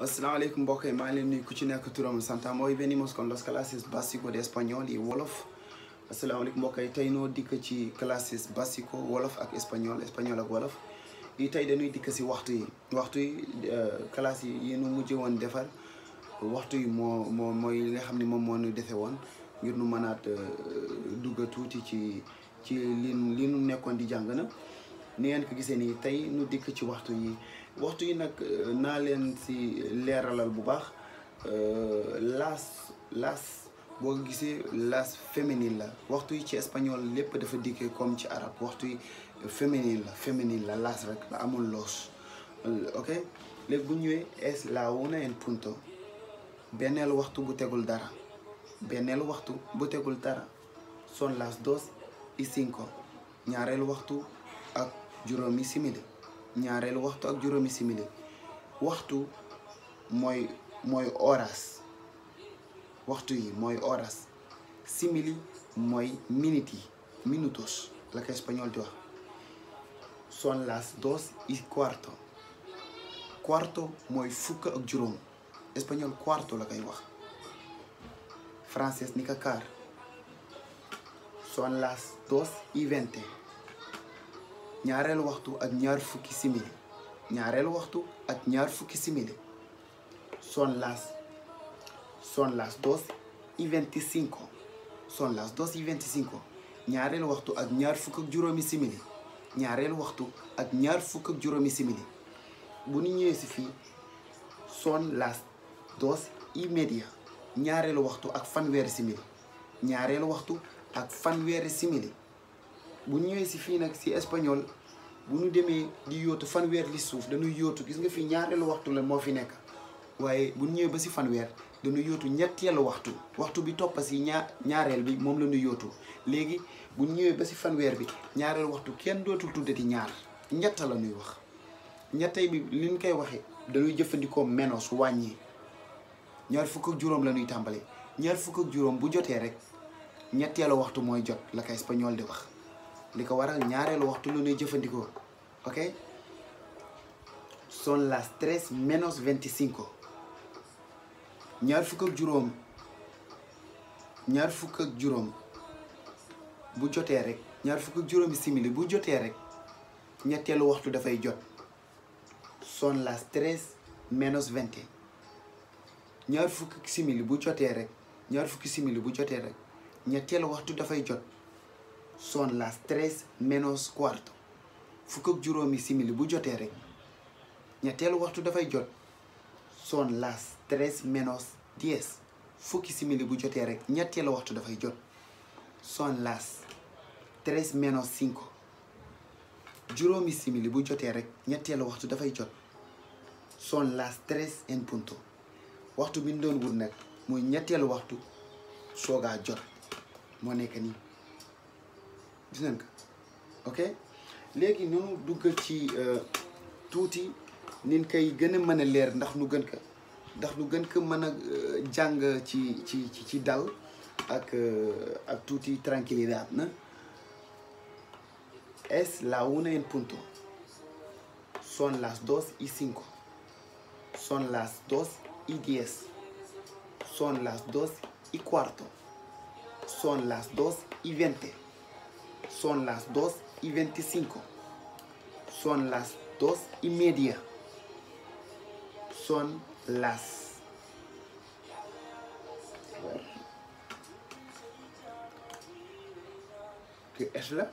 Assalamu alaikum mbokk yi maa ngi leen nuyu ku ci nekk turam santam. Hoy venimos con las clases básico de español y wolof. Assalamu alaikum mbokk yi tey noo dikk ci classes básico wolof ak espagnol ak wolof yi tey dañuy dikk si waxtu yi classe yi nu mujjee woon defar waxtu yi mooy li nga xam ne moom moo ñu defe woon ngir nu mënaat dugg tuuti ci li nu nekkoon di jàng na ni ngeen ko gisee nii tey nu dikk ci waxtu yi nag naa leen si leeralal bu baax las boo gisee las féminine la waxtu yi ci espagnol lépp dafa dikkee comme ci arab waxtu yi féminine la las rek la amul los ok léegi bu ñëwee es la una en punto benneelu waxtu bu tegul dara son las 2:05 ñaareelu waxtu ak juróomi simili waxtu mooy horas waxtu yi mooy horas simili mooy minute yi minutos la ko espagnol di wax son las 2:15 quarto mooy fukk ak juróom espagnol quarto la koy wax français ni ka quart son las 2:20 ñaareelu waxtu ak ñaar fukki simili son las 2:25 ñaareelu waxtu ak ñaar fukk ak juróomi simili bu ñu ñëwee si fii son las 2:30 ñaareelu waxtu ak fanweeri simili bu ñu ñëwee si fii nag si espagnol bu ñu demee di yóotu fanweer li suuf dañuy yóotu gis nga fii ñaareelu waxtu la moo fi nekk waaye bu ñu ñëwee ba si fanweer dañuy yóotu ñetteelu waxtu bi toppa si ñaareel bi moom la ñu yóotu léegi bu ñu ñëwee ba si fanweer bi ñaareelu waxtu kenn dootul tuddati ñaar ñetta la ñuy wax ñettay bi li ñu koy waxee dañuy jëfandikoo menos wàññi ñaar fukk ak juróom la ñuy tàmbalee ñaar fukk ak juróom bu jotee rek ñetteelu waxtu mooy jot la ko espagnol di wax li ko waral ñaareelu waxtu lu ñuy jëfandikoo ok son las 3:25 ñaar fukk ak juróom bu jotee rek ñaar fukk ak juróomi simili bu jotee rek ñetteelu waxtu dafay jot son las 3:20 ñaar fukki simili bu jotee rek ñetteelu waxtu dafay jot son las 3:15 fukk ak juróomi simili bu jotee rek ñetteelu waxtu dafay jot son las 3:10 fukki simili bu jotee rek ñetteelu waxtu dafay jot son las 3:5 juróomi simili bu jotee rek ñetteelu waxtu dafay jot son las 3 en punto waxtu bi ñu doon wut nag muy ñetteelu waxtu soogaa jot moo nekk nii gis nañ ko ok léegi noonu duggal ci tuuti nin koy gën a mën a leer ndax nu gën ko mën a jàng ci dal ak tuuti tranquilidad na es la una en punto son las 2:05 son las 2:10 son las 2:15 son las 2:20 son las 2:25 son las 2:30 son las ¿qué es la?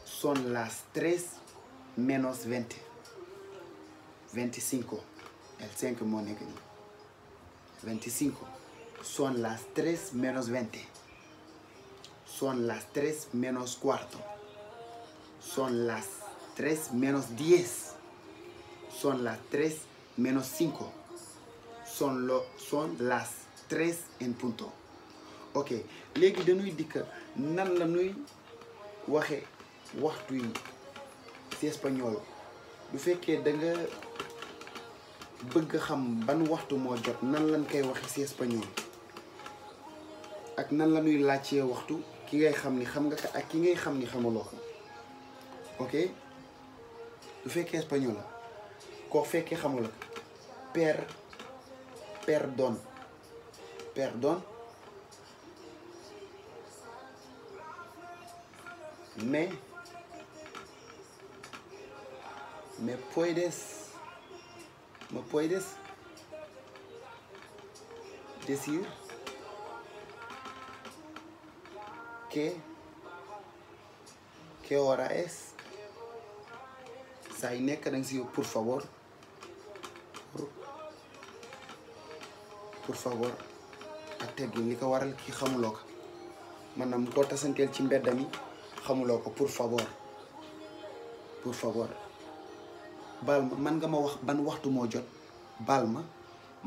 Son las 3:20 25 el 5 moo nekk nii 25 son las 3:20 son las 3:15 son las 3:10 son las 3:05 son las 3 en punto ok léegi dañuy dikk nan la ñuy waxe waxtu yi ci espagnol bu fekkee da nga bëgg xam ban waxtu moo jot nan lañ koy waxe ci espagnol ak nan la ñuy laajtee waxtu ki ngay xam ni xam nga ko ak ki ngay xam ni xamuloo ko ok bu fekkee espagnol la koo fekkee xamula perdón. Me puedes decir qué hora es? saa yu nekk danga si pour favor ak teggin li ko waral ki xamuloo ko maanaam koo tasanteel ci mbedd mi xamuloo ko pour favor baal ma man nga ma wax ban waxtu moo jot baal ma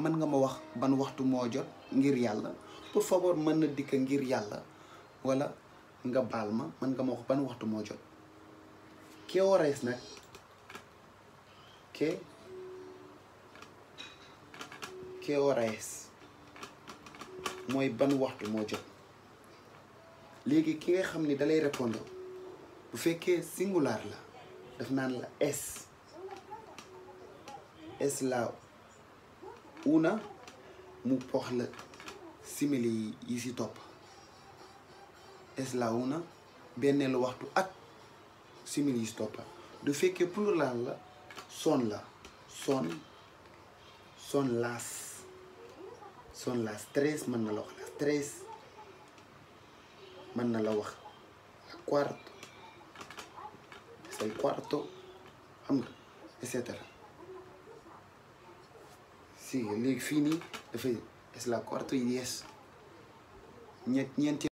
man nga ma wax ban waxtu moo jot ngir yàlla pour favor mën na dikk ngir yàlla wala nga baal ma man nga ma wax ban waxtu moo jot qué hora es nag qué hora es mooy ban waxtu moo jot léegi ki nga xam ni dalay répondre bu fekkee singular la daf naan la es la una mu pox la simili yi si topp es la una benneelu waxtu ak simili yi si topp du fekkee plural la son las tres mën na la wax las tres mën na la wax la cuarto es el cuarto xam nga et cetera si léegi fii nii dafay es la cuarto y 10 ñeenti